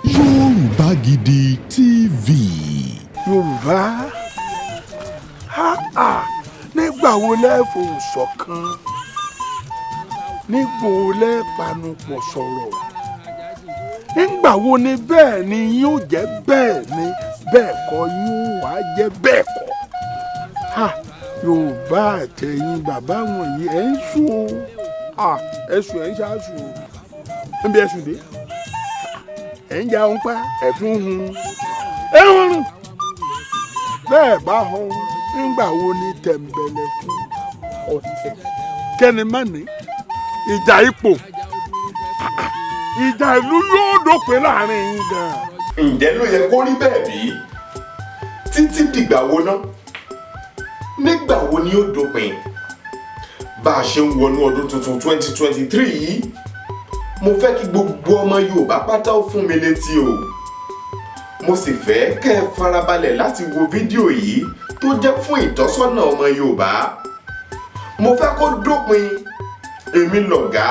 Yorùbá Gidi TV. Yorùbá, ha ha, nígbà wo lẹ́ fohùn ṣọ̀kan? Nígbà wo lẹ́ panupọ̀ sọ̀rọ̀? Nígbà wo ni bẹ́ẹ̀ ni yóò jẹ́ bẹ́ẹ̀ ni bẹ́ẹ̀ kọ́ yóò wá jẹ́ bẹ́ẹ̀ kọ́? Ha, Yorùbá àtẹ̀yìn bàbá wọ̀nyí, ẹ̀ ń sùn o. Ha, ẹ̀ sùn, ẹ̀ ń ṣáàṣù o. Níbi ẹ̀ sùn dé, ẹ̀ ń ja òun pa, ẹ̀ tún hun, ẹ̀ ń rún bẹ́ẹ̀ bá hun. Nígbà wo ni tẹ̀m̀bẹ̀lẹ̀kun ọ̀tẹ̀ kẹ́ni mọ́ni, ìjà ipò, ìjà ìlú yóò dópin láàrin yín gan? Ǹjẹ́ ló yẹ kó rí bẹ́ẹ̀ bí? Títí dìgbà wo ná? Nígbà wo ni ó dópin? Bá a ṣe ń wọnú ọdún tuntun 2023 yìí, mo fẹ́ kí gbogbo ọmọ Yorùbá pátá ó fún mi létí o. Mo sì fẹ́ kẹ́ ẹ farabalẹ̀ láti wo fídíò yìí tó jẹ́ fún ìtọ́sọ́nà ọmọ Yorùbá. Mo fẹ́ kó dópin èmi lọ̀gá,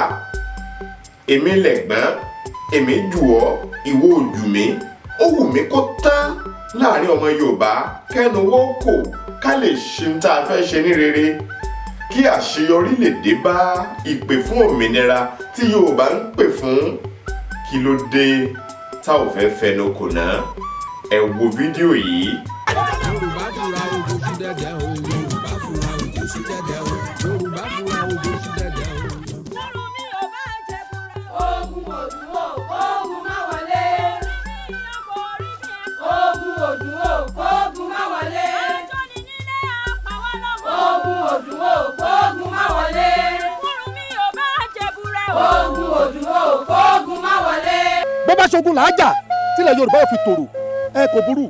èmi lẹ̀gbọ́n, èmi jù ọ́, ìwọ ò jù mí. Ó wù mí kó tán láàrin ọmọ Yorùbá, kẹ́nu wọ́n kò, ká lè ṣe ohun tá a fẹ́ ṣe ní rere, kí àṣeyọrí lè dé bá ìpè fún òmìnira tí Yorùbá ń pè fún. Kí ló dé tá ò fẹ́ fẹnu kò ná? Ẹ wo fídíò yìí. Yorùbá fura, ojú sí dẹ́dẹ́ o. Yorùbá fura, ojú sí dẹ́dẹ́ o. Yorùbá fura, ojú sí dẹ́dẹ́ o. Ogun òdùn ó, ogun má wọlé. Ogun òdùn ó, ogun má wọlé. Ogun òdùn ó, ogun má wọlé. Ogun òdùn ó, ogun má wọlé. Bó bá ṣogun làájà tílẹ̀ Yorùbá ò fi tòrò, ẹ kò burú.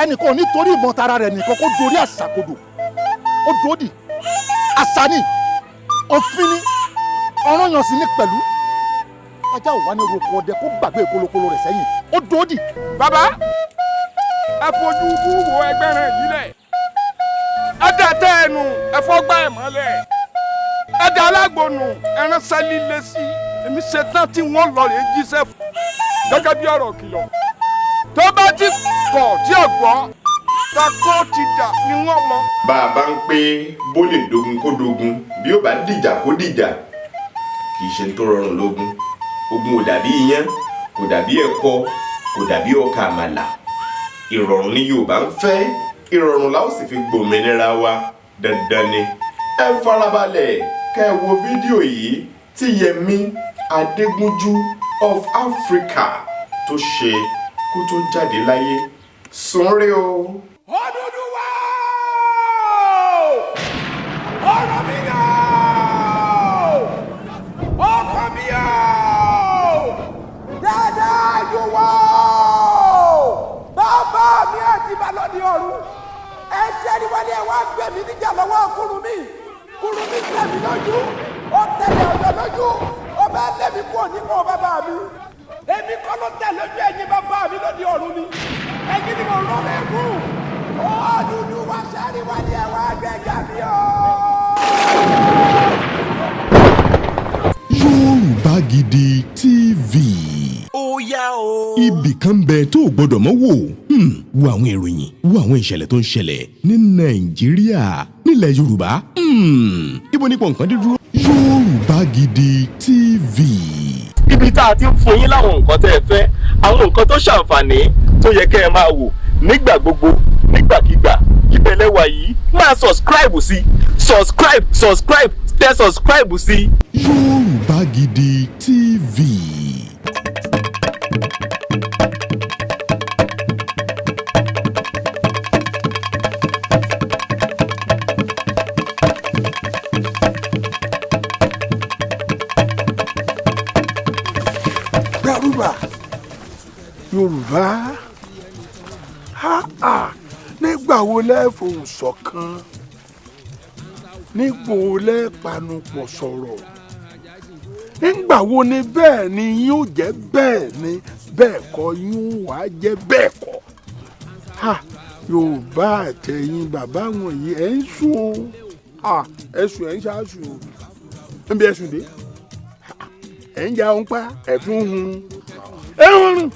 Ẹnìkan ò ní torí ìmọ̀ tara rẹ̀ nìkan kó dorí àṣà kodò. Ó dòdì, àṣà ni, òfin ni, ọ̀ranyàn sì ni pẹ̀lú. Ajá ò wá ní roko ọdẹ kó gbàgbé kolokolo rẹ̀ sẹ́yìn. Ó dòdì. Bàbá, ẹ fojú bú wo ẹgbẹ́ rẹ̀ yìí lẹ̀. Ẹ dà tẹ́ ẹnu, ẹ fọ́gbà ẹ̀ mọ́lẹ̀, ẹ dà alágbónú, ẹ ránṣẹ́ líle sí èmi. Ṣetán tí wọ́n lọ rè jíṣẹ́ fún gẹ́gẹ́ bí ọ̀rọ̀ kìlọ̀. Tó bá ti kọ̀ tí ò gbọ́, takó ti dà ní wọ́n lọ. Bá a bá ń pé bó lè dogun kó dogun, bí ó bá dìjà kó dìjà, kì í ṣe tó rọrùn lógun. Ogun ò dàbí iyán, kò dàbí ẹ̀kọ, kò dàbí ọkà àmàlà. Ìrọ̀rùn ní Yorùbá ń fẹ́, ìrọ̀rùn la ó sì fi gbòmìnira wa, dandan ni. Ẹ farabalẹ̀ kẹ́ ẹ wo fídíò yìí tí Yẹmí Adégúnjú of Africa tó ṣe kó tó jáde láyé. Sùnre o. Odùduwà, ọ̀rọ̀ mi yàn, ọkọ mi yàn dáadáa yòówó, bàbá mi àti balọ̀dì ọ̀run, ẹ ṣe ni wọlé, ẹ wá gbé mi níjà lọ́wọ́ Kúrúnmí. Kúrúnmí tẹ̀ mí lójú, ó tẹ̀lé ọ̀yọ́ lójú, ó bá lé mi kúrò nípò bàbá mi. Èmi kọ́ ló tẹ̀ lójú, ẹ̀yin bàbá mi lóde ọ̀run ni, ẹ̀yin ni mo rán lẹ́kùn. Odùduwà, ṣẹ́ni wọlé, ẹ wá gbẹ̀jà mi o. Yorùbá Gidi TV. Ó yá o. Ibì kan bẹ tó o gbọdọ̀ mọ́ wò. Wo àwọn ìròyìn, wo àwọn ìṣẹ̀lẹ̀ tó ń ṣẹlẹ̀ ní Nàìjíríà, nílẹ̀ Yorùbá. Ibo nípò nǹkan dídúró. Yorùbá Gidi TV. Ibi tá a ti ń fún yín láwọn nǹkan tẹ́ ẹ fẹ́, àwọn nǹkan tó ṣàǹfààní tó yẹ kẹ́ ẹ máa wò nígbà gbogbo, nígbàkigbà, ibẹ̀ lẹ́wà yìí. Máa subscribe sí, subscribe, subscribe, tẹ subscribe sí. Yorùbá Gidi TV. Yorùbá, Yorùbá, ha ha, nígbà wo lẹ́ fohùn ṣọ̀kan? Nígbà wo lẹ́ panupọ̀ sọ̀rọ̀? Nígbà wo ni bẹ́ẹ̀ ni yóò jẹ́ bẹ́ẹ̀ ni bẹ́ẹ̀ kọ́ yóò wá jẹ́ bẹ́ẹ̀ kọ́? Ha, Yorùbá àtẹ̀yìn bàbá wọ̀nyí, ẹ̀ ń sùn o. Ha, ẹ̀ sùn, ẹ̀ ń ṣáàṣù o. Níbi ẹ̀ sùn dé, ẹ̀ ń ja òun pa, ẹ̀ tún hun. Ẹ̀hún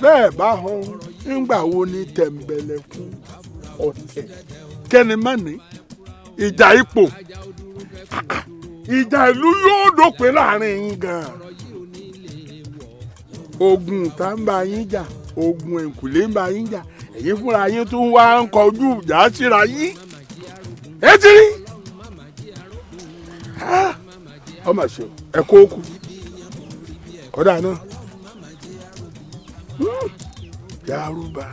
bẹ́ẹ̀ bá hàn ńgbà wo ni tẹ̀m̀bẹ̀lẹ̀kun ọ̀tẹ̀ kẹ́ni má ní ìjà ipò ìjà ìlú yóò dópin láàrin yín gan-an. Ogun tá ń bá yín jà, ogun ẹ̀kúlé ń bá yín jà, èyí fúnra yín tún wá ń kọjú ìjà síra yín. Ẹ ti rí ọmọ ṣe ẹ kó kú ọ̀dà náà. Yorùbá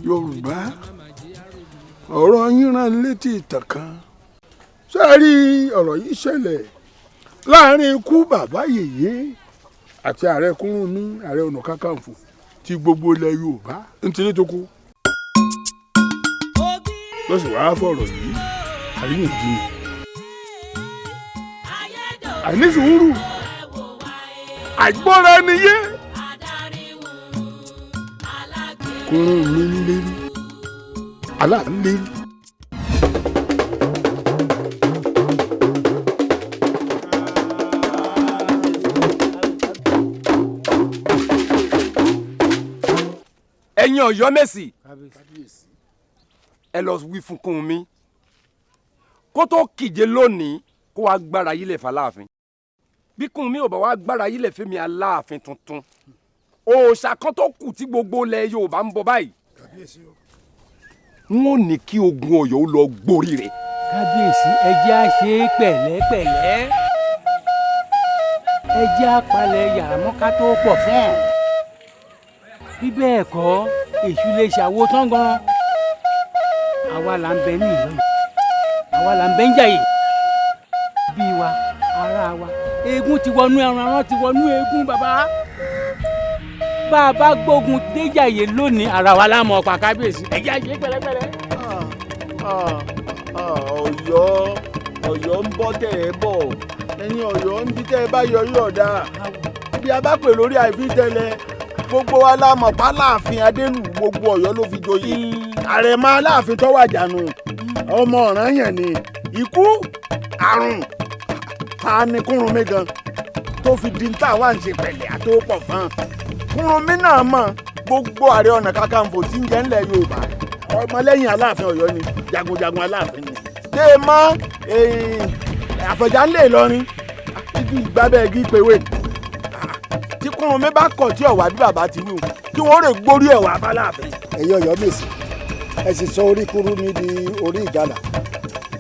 Yorùbá ọ̀rọ̀ yín rán létí ìtàn kan. Ṣé ẹ rí ọ̀rọ̀ yìí ṣẹlẹ̀ láàrin ikú bàbá yèyé àti ààrẹ Kúrúnmí, ààrẹ ọ̀nà kakanfò ti gbogbo ilẹ̀ Yorùbá nítorí tó kú ló sì wáá fọ̀rọ̀ yìí àríyànjiyàn àìní sùúrù àìgbọ́ra ẹni yé. Kúrúnmí ń lérí, Aláàfin ń lérí. Ẹ̀yin Ọ̀yọ́mèsì, ẹ lọ wí fún Kúrúnmí kó tó kíje lónìí kó wá gbára yílẹ̀ fàlàáfin. Bí Kúrúnmí ò bá wá gbára yílẹ̀ fẹ́mi Aláàfin tuntun, òòṣà kan tó kù tí gbogbo ilẹ̀ Yorùbá ń bọ báyìí, n ó ní kí ogun Ọ̀yọ́ ó lọ gborí rẹ̀. Kábíyèsí, ẹ jẹ́ á ṣe é pẹ̀lẹ́pẹ̀lẹ́, ẹ jẹ́ á palẹ̀ yàrá mọ́ ká tó pọ̀ fún ọ. Bí bẹ́ẹ̀ kọ́, èṣù lè ṣàwo tán gan. Àwa là ń bẹ ní ìlú, àwa là ń bẹ ń jàyè. Bí wa, ara wa, eégún ti wọnú ẹran, ẹran ti wọnú eégún bàbá. Bá a bá gbógun déjàyè lónìí, ara wa la mọ̀ pa. Kábíyèsí, ẹ jẹ́ á ṣe pẹ̀lẹ́pẹ̀lẹ́. Ọ̀yọ́ Ọ̀yọ́ ń bọ́ tẹ̀ ẹ́ bọ̀, ẹ̀yin Ọ̀yọ́ ń bí tẹ́ ẹ bá yọrí ọ̀dà bí a bá pè lórí àìfi tẹ́lẹ̀. Gbogbo wa la mọ̀ pa Aláàfin Adélù gbogbo Ọ̀yọ́ ló fi joyè. Àrẹ̀mọ Aláàfin tó wàjà nù, ọmọ Ọ̀rànyàn ni. Ikú àrùn ta ni Kúrúnmí gan tó fi di tá wà ń ṣe pẹ̀lẹ́ àtòpọ̀ fún un. Kúrúnmí náà mọ̀ gbogbo Ààrẹ Ọ̀nà Kakanfò tí ń jẹ́ ńlẹ̀ Yorùbá, ọmọlẹ́yìn Aláàfin Ọ̀yọ́ ni, jagunjagun Aláàfin ni. Dé mọ́ Àfọ̀njá ńlẹ̀ Ìlọrin, igi ìgbábẹ́ igi pèwé. Tí Kúrúnmí bá kọ̀ tí ọ̀wá bí bàbá ti wí o, kí wọ́n rè gbórí ẹ̀wà fáláàfin. Ẹ̀yin Ọ̀yọ́mèsì, ẹ sì sọ orí Kúrúnmí di orí ìgalà.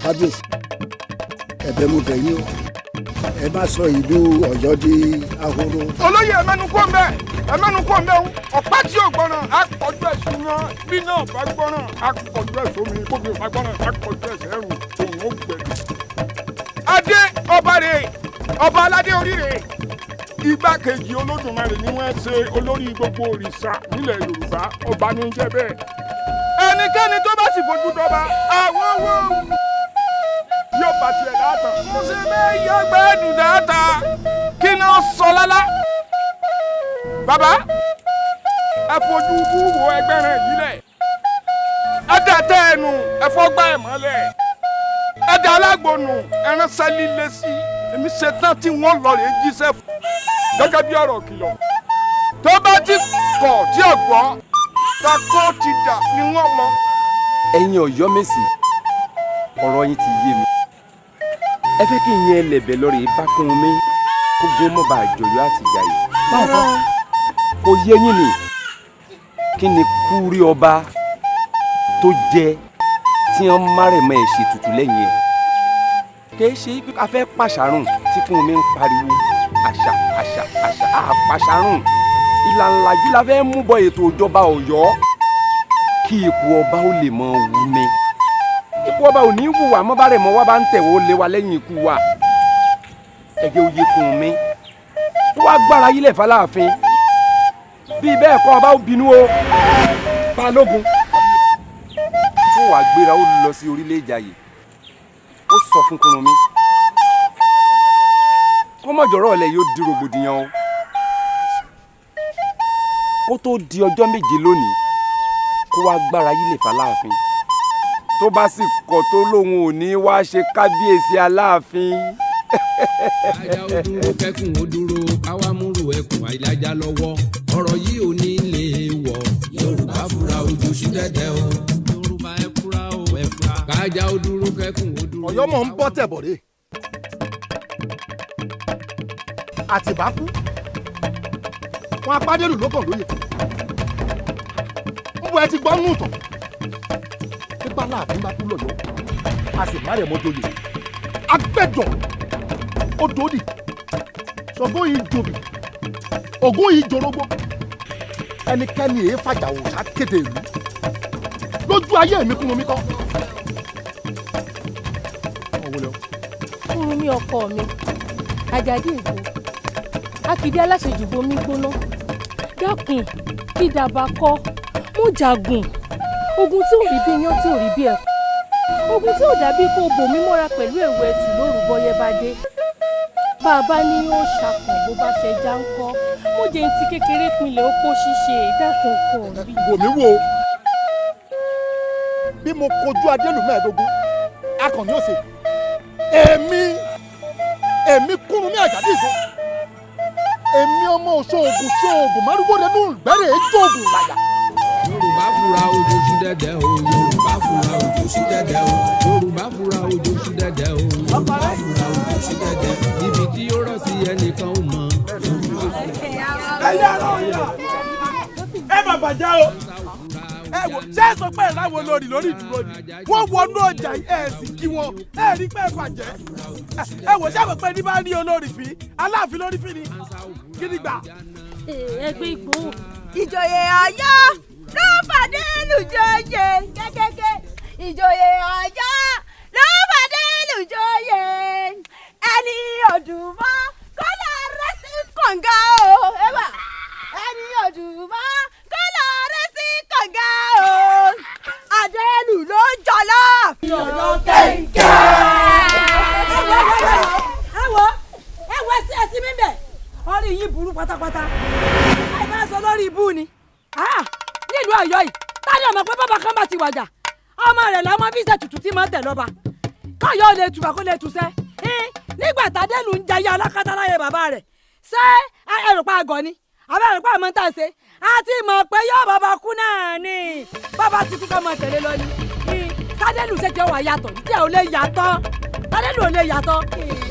Kábíyèsí, ẹ̀bẹ̀ mo bẹ̀ yín o, ẹ má sọ ìlú Ọ̀yọ́ di ahoro. Olóyè, ẹmẹnu kó ń bẹ, ẹmẹnu kó ń bẹ ń ọ̀pá tí ò gbọ́ràn akọjú ẹ̀sùn náà, bí náà bá gbọ́ràn akọjú ẹ̀sùn omi, kóbi ò bá gbọ́ràn akọjú ẹ̀sẹ̀ ẹ̀rù òun ó gbẹ̀lú. Adé ọba rè, ọba aládé orí rè, igbákejì Olódùmarè ni wọ́n ṣe olórí gbogbo òrìṣà nílẹ̀ Yorùbá, ọba ní jẹ́ bẹ́ẹ̀. Ẹnikẹ́ni tó bá sì fojú dọ́ba àwọn owó yóò bá tiẹ̀ láàtàn. Mo ṣe bẹ́ẹ̀ yọgbẹ́ dùdàtà kí ni ó sọ lálá. Bàbá, ẹ fojú búwo ẹgbẹ́ rẹ̀ yìí lẹ̀, ẹ dà tẹ́ ẹnu, ẹ fọ́gbà ẹ̀ mọ́lẹ̀, ẹ dà alágbónú, ẹ ránṣẹ́ líle sí èmi ṣetán tí wọ́n lọ rè jíṣẹ́ fún gẹ́gẹ́ bí ọ̀rọ̀ kìlọ̀. Tó bá ti kọ̀ tí ò gbọ́, takó ti dà ni wọ́n lọ. Ẹ̀yin Ọ̀yọ́mèsì, ọ̀rọ̀ yín ti yé mi. Ẹ fẹ́ kí n yẹn ẹlẹ́bẹ̀ lọ́rẹ̀ bá Kúrúnmí kó gún mọ́ bá àjọyọ̀ àtìjáyè. Kò yé yín ni kí ni kúrí ọba tó jẹ tí wọ́n márẹ̀mọ́ ẹ̀ ṣètùtù lẹ́yìn ẹ̀. Kìí ṣe pé a fẹ́ pàṣàrùn tí Kúrúnmí ń pariwo àṣà àṣà àṣà àpàṣàrùn. Ìlànà làjú la fẹ́ mú bọ ètò ìjọba Ọ̀yọ́ kí ipò ọba ó lè mọ wù ni. Ipò ọba ò ní wù wá mọ́ bá rẹ̀ mọ́ wá bá ń tẹ̀wọ́ lé wa lẹ́yìn ikú wa. Ẹ̀jẹ̀ oyè Kúrúnmí tó wá gbára yílẹ̀ fàlàáfin. Bí bẹ́ẹ̀ kọ́, ọba ó bínú o. Balógun tó wàá gbéra ó lọ sí orílẹ̀ Ìjàyè, ó sọ fún Kúrúnmí kó mọ̀jọ̀rọ̀ ọ̀lẹ́ yóò di rògbòdìyàn o. Kó tó di ọjọ́ méje lónìí, kó wá gbára yílẹ̀ fàlàáfin. Tó bá sì kọ̀ tó lóun ò ní wá ṣe kábíyèsí Aláàfin. Ajá ó dúró, kẹ́kùn ó dúró, káwá àìlájà lọ́wọ́ ọ̀rọ̀ yìí ò ní lè wọ̀. Yorùbá fura ojú sí dẹ́dẹ́ o. Yorùbá ẹ fura o ẹ fura. Kájà ó dúró kẹ́kùn ó dúró. Ọ̀yọ́ mọ̀ ń bọ́ tẹ̀bọ̀ rè Àtìbá kú wọn apádẹ́rù ló kàn lóye ń bọ ẹ ti gbọ́ nù tán pípa láàfin bá kú lọ́yọ́ a sì má rẹ̀ mọ́jọ́yè agbẹ́dọ̀ ó dòdì Ṣàngó yìí jòbì Ògún yìí jorógbó ẹnikẹ́ni èé fàjà òòṣà kéde ìlú lójú ayé mi kún mi kọ́. Kúrúnmí ọkọ mi Àjàdí Èkó akìdí aláṣejù bomi gbóná dákun kí dàbà kọ mú jagun ogun tí ò rí bí iyán tí ò rí bí ẹ̀kọ́ ogun tí ò dàbí kó bò mí mọ́ra pẹ̀lú ẹ̀wù ẹ̀tù lóru bọ́yẹ́ bá dé bàbá ní yóò ṣàkàn bó bá ṣe já ń kọ́ mo jẹ́ ti kékeré pinlẹ̀ opó ṣíṣe dákun ọkọ mi. Wò mí wò bí mo kojú adélù 25 akànnì òsè èmi Kúrúnmí Àjàdí Ìgò èmi ọmọ òṣoògùn ṣoògùn márùgbó lẹnu ìgbẹ́rẹ̀ èjòògùn làyà. Yorùbá fura ojú sí dẹ́dẹ́ o. Yorùbá fura ojú sí dẹ́dẹ́ o. Yorùbá fura ojú sí dẹ́dẹ́ o. Yorùbá fura ojú sí dẹ́dẹ́. Ibi tí ó rọ̀ sí ẹnìkan ò mọ̀. Ẹyẹ ara ọ̀yà ẹ má bàjẹ́ o. Ẹ wò ṣé ẹ sọ pé ẹ láwọn olórí lórí ìdúró ni wọ́n wọnú ọjà ẹ sì kí wọn ẹ rí pé ẹ bàjẹ́. Ẹ wò ṣé ẹ sọ pé ní bá rí olórí fi aláàfin lórí fi ni kí ni gbà. Ẹgbẹ́ ìgbò. Ìjòyè Ọ̀yọ́ ló fàdé lùjọyè kẹ́kẹ́kẹ́. Ìjòyè Ọ̀yọ́ ló fàdé lùjọyè ẹni ọdún mọ́ kọ́lá rẹ̀ sí kànga o. Ẹni ọdún mọ́ kọ́lá rẹ̀ sí kànga o. Adélù ló ń jọlá. Ọ̀yọ́ kẹ̀kẹ́. Ẹ wo ẹ wo ẹsí mi bẹ̀ orí yín burú pátápátá. Ẹ máa sọ lórí ibú ni nílùú Ọ̀yọ́ yìí tani ọmọ pé bàbá kan bá ti wàjà ọmọ rẹ̀ làwọn fi ṣe tutù tí máa ń tẹ̀ lọ́ba káyọ̀ lè tùbà kó lè tùsẹ́ nígbà tádélù ń jayé alákatá láyé bàbá rẹ̀ ṣé ẹrù pa àgọ́ ni àbẹ́ ẹrù pa àmọ́ tá a ṣe a ti mọ̀ pé yóò bàbá kú náà ni bàbá ti kú ká máa tẹ̀lé lọ ni tádélù ṣe ti wà yàtọ̀ tí ẹ ò lè yàtọ̀ tádélù ò lè yàtọ̀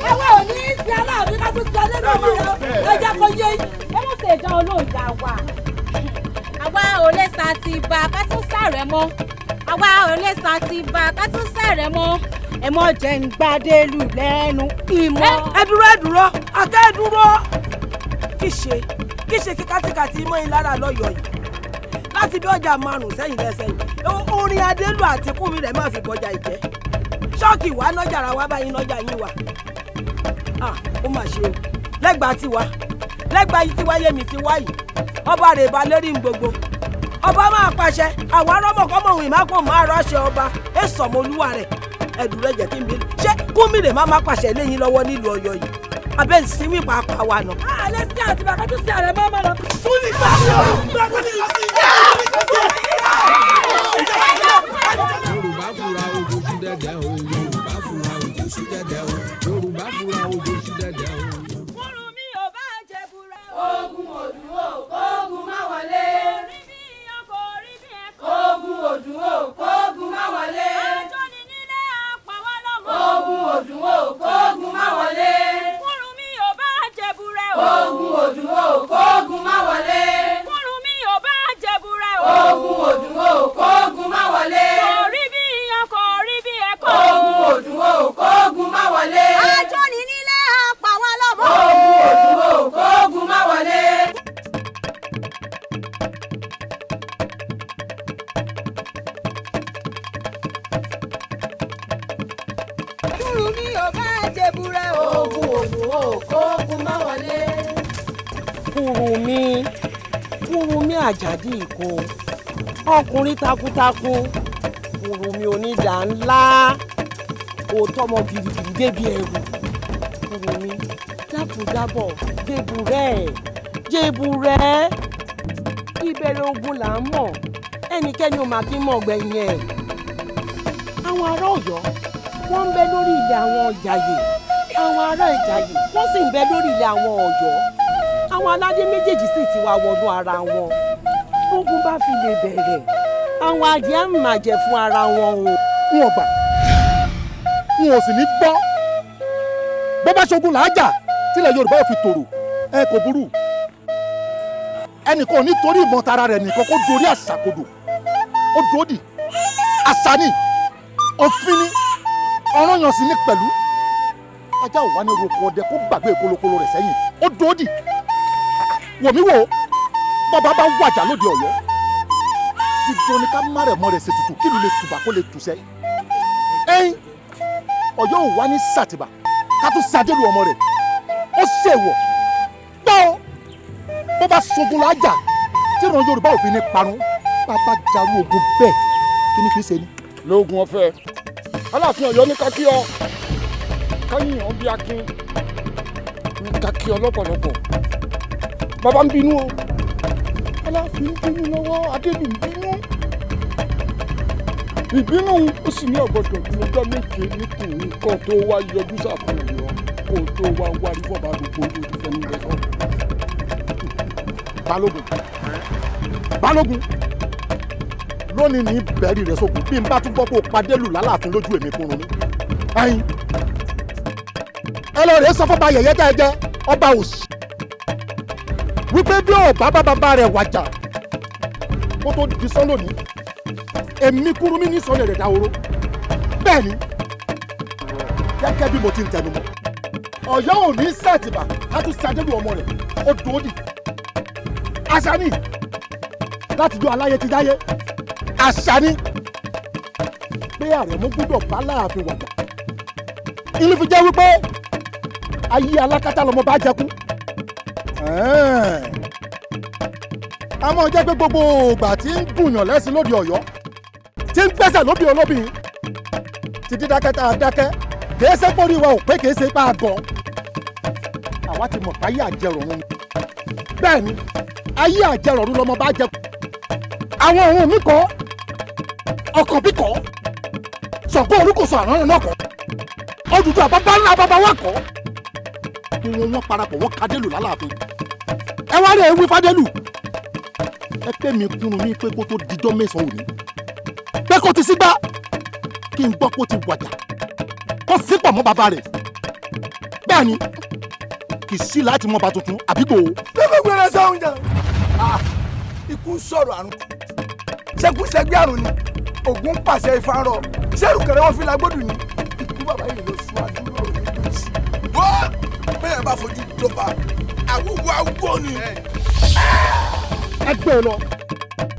ẹwẹ́ ò ní í ṣe aláàbí ká tún ṣe alẹ́ lọ́mọ rẹ ẹ jẹ́ kó yé. Ẹ má ṣe dán olóòjà wa àwa ò lè sa ti bá ká tún sàrẹ̀ mọ́ àwa ò lè sa ti bá ká tún sàrẹ̀ mọ́ ẹ mọ̀ jẹ́ ń gbadélù lẹ́nu ìmọ̀. Ẹ dúró ẹ dúró àtẹ ẹ dúró kí ṣe kíkàtìkàtì mọ́ yín lára lọ́yọ̀ọ́ yìí láti bí ọjà 5 sẹ́yìn lẹ́sẹ̀ yìí orin Adélù àti Kúnmi rẹ̀ máa fi bọjà ìjẹ́ ṣọ́ọ̀kì wà nọ́jà ra wá báyìí nọ́jà yín wà ó mà ṣe o lẹ́gbàá tiwa lẹ́gbàá yìí tiwa yémi ti wá yìí ọba rẹ̀ bá lérí gbogbo ọba máa pàṣẹ àwọn arọ́mọkọ́mọ òun ìmákò máa rọ́ṣẹ ọba èsọ̀mọ olúwa rẹ̀ ẹ̀dùn rẹ̀ jẹ́ kí n bí ṣé Kúnmi rẹ̀ má pàṣẹ léyìn lọ́wọ́ nílùú Ọ̀yọ́ yìí abẹ́ ìsinmi pàápàá wà nà. Alẹ́ sí àti bàbá tó sí àrẹ mọ́ lọ. Fúnni bá mi ò gbàgbọ́ ní ìlú sí Yorùbá fura ojú sí dẹ́dẹ́ o. Yorùbá fura ojú sí dẹ́dẹ́ o. Yorùbá fura ojú sí dẹ́dẹ́ o. Kúrúnmí ò bá jẹ búra. Ogun òdùn ò kógun má wọlé. Orí bí iyán kò rí bí ẹ̀kọ́. Ogun òdùn ò kógun má wọlé. Àjọni nílé àpàwọ́ lọ́mọ. Ogun òdùn ò kógun má wọlé. Kúrúnmí ò bá jẹ búra o. Ogun òdùn ò kógun má wọlé. Kúrúnmí ò bá jẹ búra o. Ogun òdùn ò kógun má wọlé. Kò rí bí iyán kò rí bí ẹ̀kọ́. Ogun òdùn ò kógun má wọlé. Àjọni nílé àpàwọ́ lọ́mọ. Ogun òdùn ò kógun má wọlé. Kúrúnmí ò bá jẹ búra o. Ogun òdùn ò kógun má wọlé. Kúrúnmí Àjàdí Ìkó ọkùnrin takuntakun Kúrúnmí onídà ńlá òótọ́ ọmọ gidigidi débi ẹrù Kúrúnmí dákúndábọ̀ jébùrẹ́ ìbẹ̀rẹ̀ ogun là ń mọ̀ ẹnikẹ́ni ò máa kí mọ̀ gbẹ̀yìn ẹ̀. Àwọn ará Ọ̀yọ́ wọ́n ń bẹ lórí ilẹ̀ àwọn Ìjàyè àwọn ará Ìjàyè wọ́n sì ń bẹ lórí ilẹ̀ àwọn Ọ̀yọ́. Àwọn Ọmọ aládé méjèèjì sì ti wá wọnú ara wọn. Bógun bá fi lè bẹ̀rẹ̀, àwọn adìẹ á máa jẹ fún ara wọn o. N ò gbà, n ò sì ní gbọ́. Bó bá ṣogun làájà tílẹ̀ Yorùbá ò fi tòrò, ẹ kò burú. Ẹnìkan ò ní torí ìmọ̀ tara rẹ̀ nìkan kó dorí àṣà kodò. Ó dòódì. Àṣà ni, òfin ni, ọ̀ranyàn sì ni pẹ̀lú. Ajá ò wá ní roko ọdẹ kó gbàgbé kólókóló rẹ̀ sẹ́yìn. Ó dòódì. Wò mí wò, bàbá bá wàjà lóde Ọ̀yọ́, dídán ni ká má rẹ̀ mọ́ rẹ̀ ṣètùtù kí ìlú lè tùbà kó lè tùsẹ́. Ẹ̀yin Ọ̀yọ́ ò wá ní sàtìbà ká tún sadélu ọmọ rẹ̀. Ó ṣèwọ̀ gbọ́ bó bá sogun lájà tí ìran Yorùbá ò fi ní parun. Bàbá jarú ogun bẹ́ẹ̀, kí ni kì í ṣe ni. Lóògùn ọ̀fẹ́, Aláàfin Ọ̀yọ́ ní ká kí ọ, ká yìn ọ́ bí akin, ní ká kí ọ lọ́pọ̀lọpọ̀. Bàbá ń bínú o, Aláàfin ń bínú lọ́wọ́, Adélù ń bínú. Ìbínú ó sì ní ọ̀gbọ́dọ̀ bí ọjọ́ méje nítorí kó tó wá yọjú sáfún Ọ̀yọ́, kó tó wá wárí fọba gbogbo tó ti fẹnu rẹ sọ. Balógun, Balógun, lónìí ní bẹ́ẹ̀rì rẹ̀ sógun. Bí n bá tún gbọ́ kó o padé lù lálàáfin lójú èmi kúrun mi. Ẹyin ẹ lọ rèé sọ fọba yẹ̀yẹ́ tẹ́ ẹ jẹ́ ọba òsì wípé bí ò bá bàbá rẹ̀ wàjà kó tó di sán lónìí, èmi kúrú mi ní sọlẹ̀ rẹ̀ dahoro. Bẹ́ẹ̀ ni, gẹ́gẹ́ bí mo ti ń tẹnu mọ́, Ọ̀yọ́ ò ní sàtìbà ká tún sadébù ọmọ rẹ̀. Ó dòódì. Àṣà ni láti jọ aláyé ti dáyé. Àṣà ni pé Àrẹ̀mú gbọ́dọ̀ bá Láàfin wàjà. Inú fi jẹ́ wípé ayé alákatá lọmọ bá jẹkú. A máa jẹ́ pé gbogbo ògbà tí ń gùnyàn lẹ́sìn lóde Ọ̀yọ́, tí ń gbẹ́sẹ̀ lóbi olóbìn, ti dídákẹ́ tá a dákẹ́, kìí ṣe pórí wa ò pé, kìí ṣe pa àgọ́. Àwa ti mọ̀ páyé àjẹrọ̀run ni. Bẹ́ẹ̀ ni, ayé àjẹrọ̀run lọmọ bá jẹ. Àwọn ọ̀run mi kọ́, ọkàn bí kọ́, Ṣàngó orúkọ̀sọ àrùn náà kọ́, Odùduwà bàbá ńlá bàbá wa kọ́. Kí wọ́n parapọ̀ wọ́n kadélù lálàáfin. Ẹ wá rí ewì fadélù. Ẹ pé mi kúrun mi pé kó tó dijọ́ mẹ́sàn-án òní, pé kó ti sígbà kí n gbọ́ kó ti wàjà, kó sípò mọ́ bàbá rẹ̀. Bẹ́ẹ̀ ni, kì í sí láti mọ́ ba tuntun àbígbò. Gbogbo ẹ̀rọ sọ̀hún jà, ikú ń sọ̀rọ̀ àrùn, ṣẹ́kúṣẹ́gbẹ́ àrùn ni, Ògún ń pàṣẹ ifá ń rọ, ṣẹ́rù kẹrẹ wọn fi lágbódù ni, ikú bàbá yìí ló sún adúlọ̀ rẹ̀ lójú sí. Wọ́n bẹ́ẹ̀ bá fojú dọ́gba, àwòwò àwòwò ni. Ẹ gbé e lọ,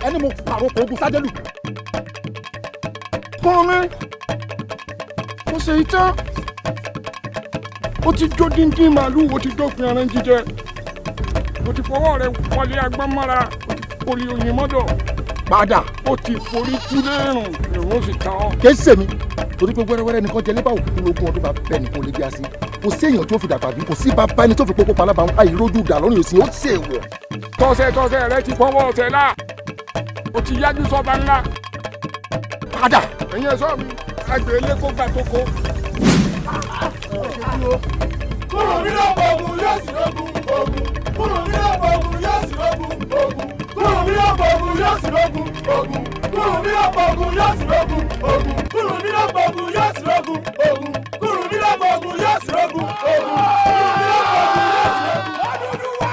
ẹni mo pàrokò ogun sádélù. Kúrúnmí, ó ṣe ìtàn, ó ti jó díndín màálù, ó ti dópin ẹran jíjẹ, ó ti fọwọ́ rẹ̀ wọlé agbọ́n mọ́ra, ó ti forí oyin mọ́dọ̀. Padà. Ó ti forí túlé rùn, èrò sì tán ọ́. Kì í ṣèmi torí pé wẹ́rẹ́wẹ́rẹ́ nìkan jẹ lébà òkú lógún ọdún bá bẹ́ẹ̀ nìkan lè gbé a sí. Kò sí èèyàn tó fi dàgbà bí, kò sí bàbá ẹni tó fi pópó palábà ń àìrójú dà lọ́rùn òsì ó ṣe wọ̀. Tọ́sẹ̀ tọ́sẹ̀ rẹ ti fọwọ́ ọ̀sẹ̀ lá, ó ti yájú sọ́ba ńlá. Padà. Ẹ̀yin ẹ̀ṣọ́ mi, àgbẹ̀ ilé kó gbà tó kó. Kúrò nínú ogun yóò sì lógun ogun. Kúrò nínú ogun yóò sì lógun ogun. Kúrò nínú ogun yóò sì lógun ogun. Kúrò nínú ogun yóò sì lógun ogun. Kúrò nínú ogun yóò sì lógun ogun. Kúrò nínú ogun yóò sì lógun ogun. Kúrò nínú ogun yóò sì lógun. Odùduwà!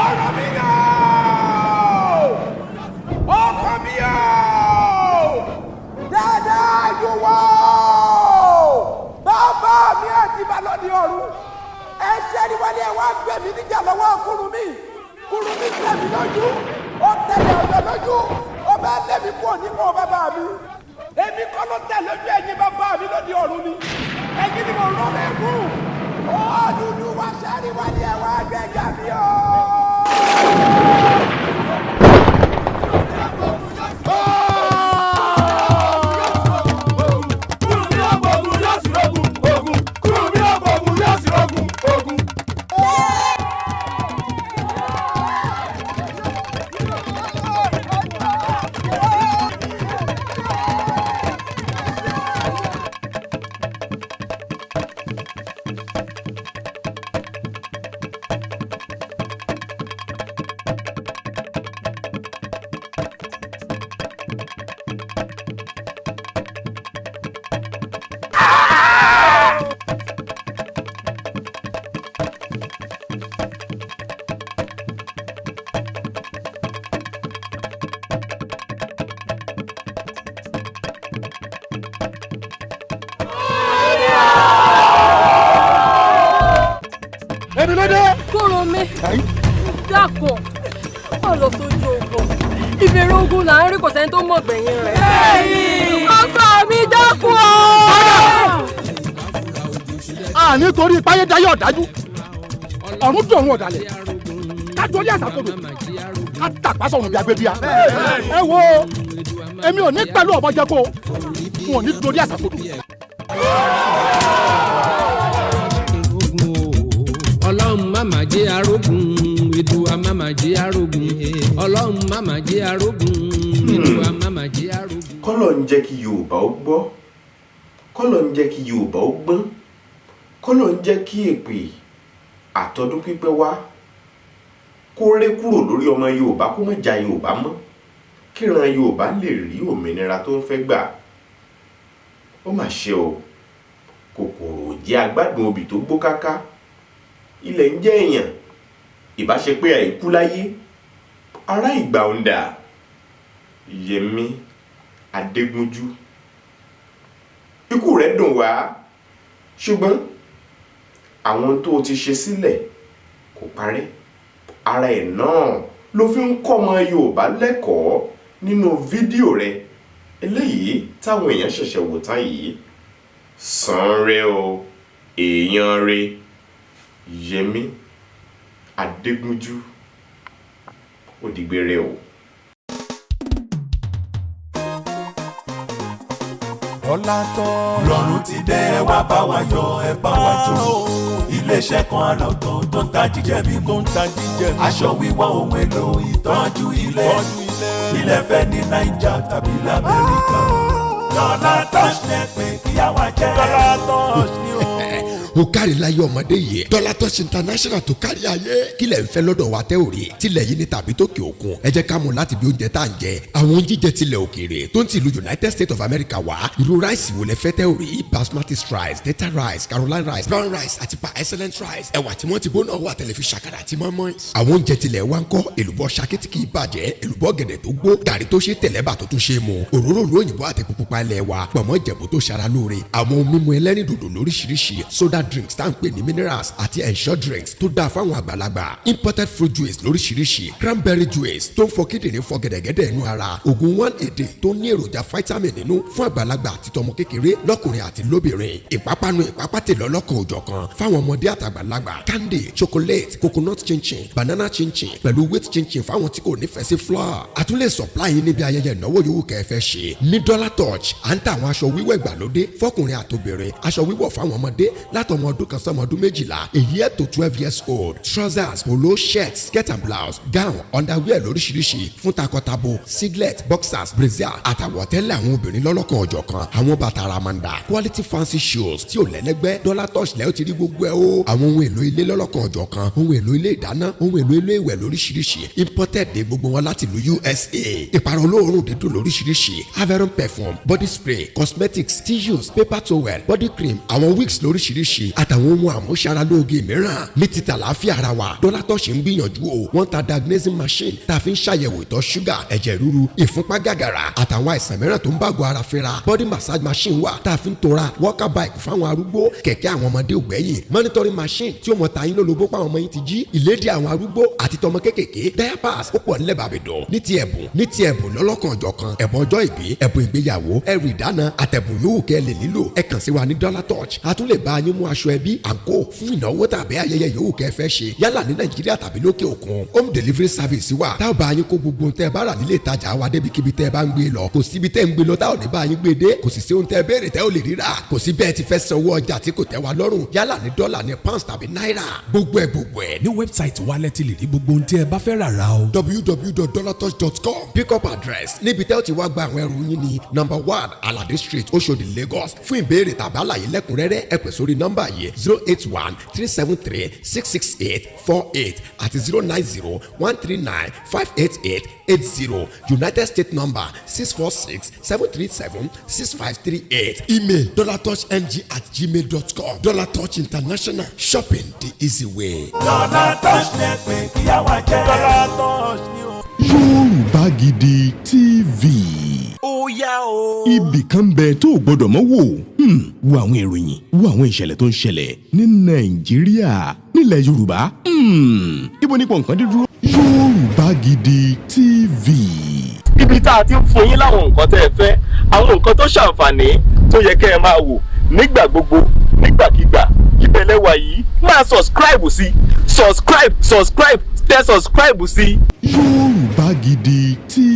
Ọ̀rọ̀ mi yọ̀! Ọkọ mi yọ̀! Dáadáa yóò wá! Bàbá mi àti balọ̀dì ọ̀run, ẹ ṣe ni wọlé ẹ wá gbé mi níjà lọ́wọ́ Kúrúnmí. Kúrúnmí tẹ̀ mí lójú, ó tẹ̀lé Ọ̀yọ́ lójú, ó bá lé mi kúrò nípò bàbá mi. Èmi kọ́ ló tẹ̀ lójú ẹ̀yin bàbá mi lóde ọ̀run ni. Ẹ̀yin ni mo rán lẹ́kùn. Odùduwà ṣe ni wọlé ẹ wá gbẹjà mi o. Èmi ló dé. Kúrúnmí, dákun, má lọ sójú ogun. Ìbẹ̀rẹ̀ ogun là ń rí, kò sẹ́ni tó mọ̀ gbẹ̀yìn rẹ̀. Ọkọ mi, dákun o. A nítorí páyédáyé ọ̀dájú, ọ̀run dùn ọ̀run ọ̀dàlẹ̀, ká dorí àṣàkodò, ká tàpá sọ̀rùn bí agbébíà. Ẹ wo, èmi ò ní pẹ̀lú ọ̀bọ jẹ́ kó n ò ní dorí àṣàkodò. Ọlọ́run má má jẹ́ arógun, Èdùà má má jẹ́ arógun, Ọlọ́run má má jẹ́ arógun, Èdùà má má jẹ́ arógun. Kọ́lọ̀ ń jẹ́ kí Yorùbá ó gbọ́, kọ́lọ̀ ń jẹ́ kí Yorùbá ó gbọ́n, kọ́lọ̀ ń jẹ́ kí èpè àtọdún pípẹ́ wá kó ré kúrò lórí ọmọ Yorùbá, kó má ja Yorùbá mọ́, kíran Yorùbá lè rí òmìnira tó ń fẹ́ gbà. Ó mà ṣe o, kòkòrò jẹ́ agbádùn obì tó gbó káká, ilẹ̀ ń jẹ́ èèyàn. Ìbá ṣe pé àìkú láyé ará ìgbà ń dà. Yẹmí Adégúnjú, ikú rẹ̀ dùn wá, ṣùgbọ́n àwọn tó o ti ṣe sílẹ̀ kò parẹ́. Ara ẹ̀ náà ló fi ń kọ́ ọmọ Yorùbá lẹ́kọ̀ọ́ nínú fídíò rẹ̀ eléyìí táwọn èèyàn ṣẹ̀ṣẹ̀ wò tán yìí. Sanre o, èèyàn rẹ̀ Yẹmí Adégúnjú, ó dìgbére o. Ọlá tán. Ìrọ̀rùn ti dé, ẹ wá bá wa yọ̀, ẹ bá wa jó. Iléeṣẹ́ kan àrà ọ̀tọ̀ tó ń ta jíjẹ mímu, tó ń ta jíjẹ mímu, aṣọ wíwọ̀, ohun èlò ìtọ́jú ilé, ilẹ̀ fẹ́ ní Naija tàbí lamẹ́ríkà. Dọ́là Touch ní pé kí á wá jẹ́. Dọ́là Touch ní o. Ó kárí láyé ọmọdé yìí, Dollar Touch International tó kárí ayé. Kílẹ̀ ń fẹ́ lọ́dọ̀ wa tẹ́ ò rí tilẹ̀ yìí ní tàbí tó kè òkun? Ẹ jẹ́ ká mú láti bí oúnjẹ tá à ń jẹ, àwọn oúnjẹ jíjẹ tilẹ̀ òkèèrè tó ń tìlú United States of America wá. Irú rice wo lẹ fẹ́ tẹ́ ò rí? Basmati rice, Delta rice, Caroline rice, brown rice àti pa excellent rice. Ẹ̀wà tí wọ́n ti gbóná wà, tẹ̀lé fi ṣàkàrà àti mọ́mọ́. Àwọn oúnjẹ tilẹ̀ wa ń kọ́? Èlùbọ́ ṣakí tí kì í bàjẹ́, èlùbọ́ gẹ̀dẹ̀ tó gbó, gàrí tó ṣe tẹ̀lẹ́bà tó tún ṣe mu, òróró ìlú òyìnbó àti pupa ilẹ̀ wa, pọ̀mọ́ Ìjẹ̀bú tó ṣara lóore, àwọn ohun mímu ẹlẹ́rìndòdò lóríṣiríṣi, soda drinks tá à ń pè ní minerals àti Ensure drinks tó dáa fáwọn àgbàlagbà, imported fruit juice lóríṣiríṣi, cranberry juice tó ń fọ kíndìnrín, fọ gẹ̀dẹ̀gẹ̀dẹ̀ inú ara, oògùn one a day tó ní èròjà vitamin nínú fún àgbàlagbà àti tọmọ kékeré, lọ́kùnrin àti lóbìnrin, ìpápánu, ìpápátẹ̀ lọ́lọ́kan òjọ̀kan fáwọn ọmọdé àtàgbàlagbà, candy, chocolate, coconut chinchin, banana chinchin pẹ̀lú wheat chinchin fáwọn tí kò nífẹ̀ẹ́ sí flour. A tún lè supply yín níbi ayẹyẹ ìnáwó yòówù kẹ́ ẹ fẹ́ ṣe. Ní Dollar Touch, à ń ta àwọn aṣọ wíwẹ̀ ìgbàlódé fọkùnrin àtobìnrin, aṣọ wíwọ̀ fáwọn ọmọdé látọmọ ọdún 1 sọmọ ọdún 12, a year to 12 years old, trousers, polo shirt, skirt and blouse, gown, underwear lóríṣiríṣi fún takọtabo, singlet, boxers, brassiere àtàwọ̀tẹ́lẹ̀ àwọn obìnrin lọ́lọ́kan ọ̀jọ̀kan, àwọn bàtà ramanda, quality fancy shoes tí ò lẹ́lẹ́gbẹ́. Dollar Touch lẹ́yìn ti rí gbogbo ẹ̀ o. Àwọn ohun èlò ilé lọ́lọ́kan ọ̀jọ̀kan, ohun èlò ilé ìdáná, ohun èlò ilé ìwẹ̀ lóríṣiríṣi, imported ní gbogbo wọn láti ìlú USA, ìpara olóòórùn dídùn lóríṣiríṣi, Averon perfume, body spray, cosmetics, tissues, paper towel, body cream, àwọn wigs lóríṣiríṣi àtàwọn ohun àmúṣaralóge mìíràn. Ní títà láàfíà ara wa, Dollar Touch ń gbìyànjú o. Wọ́n ta diagnosing machine tá a fi ń ṣàyẹ̀wò ìtọ̀ ṣúgà, ẹ̀jẹ̀ ríru, ìfúnpá gàgàrà àtàwọn àìsàn mìíràn tó ń bàgọ́ ara fínra. Body massage machine wà tá a fi ń tora, walker bike fáwọn arúgbó, kẹ̀kẹ́ àwọn ọmọdé ògbẹ́yìn, monitoring machine tí ó mọ ta yín lólobó pa àwọn ọmọ yín ti jí, ìlédìí àwọn arúgbó àti tọmọ kékèké, diapers ó pọ̀ nílẹ̀ bàbẹ̀dọ̀. Ní ti ẹ̀bùn lọ́lọ́kan ọ̀jọ̀kan, ẹ̀bùn ọjọ́ ìbí, ẹ̀bùn ìgbéyàwó, ẹrù ìdáná àtẹ̀bùn yòówù kẹ́ lè nílò, ẹ kàn sí wa ní Dollar Touch. A tún lè bá yín mú aṣọ ẹbí, àǹkó fún ìnáwó tàbí ayẹyẹ yòówù kẹ́ fẹ́ ṣe, yálà ní Nàìjíríà tàbí lókè òkun. Home delivery service wà tá ò bá yín kó gbogbo ohun tẹ́ ẹ bá rà nílé ìtajà wa débikíbi tẹ́ ẹ bá ń gbé lọ. Kò síbi tẹ́ ń gbé lọ tá ò ní bá yín gbé dé. Kò sì sí ohun tẹ́ ẹ béèrè tẹ́ ò lè rírà. Kò sí bẹ́ẹ̀ ti fẹ́ sanwó ọjà tí kò tẹ́ wa lọ́rùn, yálà ní dọ́là, ní pounds tàbí náírà. Gbogbo ẹ̀ gbogbo ẹ̀ ní website wa lẹ ti lè rí gbogbo ohun tí ẹ bá fẹ́ rà rà o. www.dollartouch.com. Pick up address níbi tẹ́ ò ti wá gba àwọn ẹrù yín ní number 1 Alade Street, Oshodi, Lagos. Fún ìbéèrè tàbí àlàyé lẹ́kùnrẹ́rẹ́, ẹ pè sórí nọ́mbà yìí: 08137366848 àti 09013958880. United States number: 646-737-6538. Email: dollartouchng@gmail.com. Dollar Touch International, shopping the easy way. Dollar Touch ní pé kí á wá jẹ́. Dollar Touch ní o. Yorùbá Gidi TV. Ó yá o. Ibì kan bẹ tó o gbọdọ̀ mọ́ wò. Wo àwọn ìròyìn, wo àwọn ìṣẹ̀lẹ̀ tó ń ṣẹlẹ̀ ní Nàìjíríà, nílẹ̀ Yorùbá. Ibo nípò nǹkan dé dúró. Yorùbá Gidi TV. Ibi tá a ti ń fún yín láwọn nǹkan tẹ́ ẹ fẹ́, àwọn nǹkan tó ṣàǹfààní tó yẹ kẹ́ ẹ máa wò nígbà gbogbo, nígbàkigbà, ibẹ̀ lẹ wà yìí. Máa subscribe sí, subscribe, subscribe, tẹ subscribe sí. Yorùbá Gidi TV.